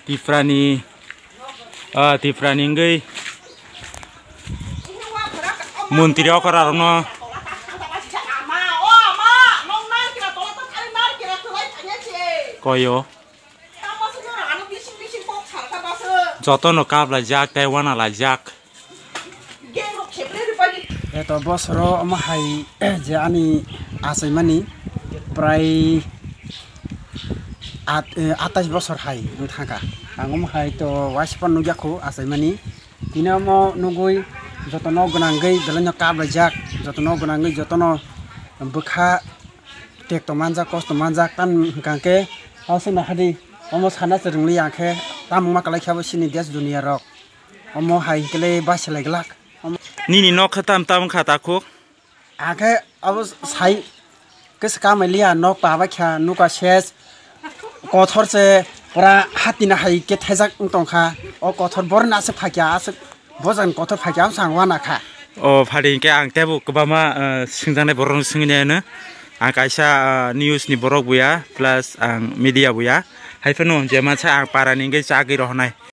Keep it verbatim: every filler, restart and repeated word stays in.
Tiprani, ah, Tiprani wngwi montri okra rokno koyo. Jotono kap laijak tei wana laijak. Eto bosoro omo hai je ani achaimani prai at-, eh, atais bosor hai wng thangkha. Ang omo hai to waisa phano nukya kho achaimani. Tini omo nugwi jotono gwnangwi belaino kap laijak, jotono gwnangwi jotono bwkha tekto manjak, kosto manjak, tamni hwnkha khe aswk nahadi omo sana se rwngli ya khe tamungma kwlai khe bo chini desh duniya rok. Omo hai hwnkhe le baisa lai glak. Omo nini nok khe tam tam wngkha takhuk? Ang khe abo sai khe swkang mai liya, nok pa bai kha, nuka ses kothor se pura hati na hai khe thajak wng tong kha. O kothor borok ni aswk phai kha, aswk bojang kothor phai kha, ang sang wana kha. O phadi hwnkhe ang tebo kwbangma, eh, swngjaknai borok no swngwi nai ano. Ang kaisa, eh, news ni borok buya, plus ang media buya. Hai phano je mansa ang para ni hwnkhe chagwi rohornai.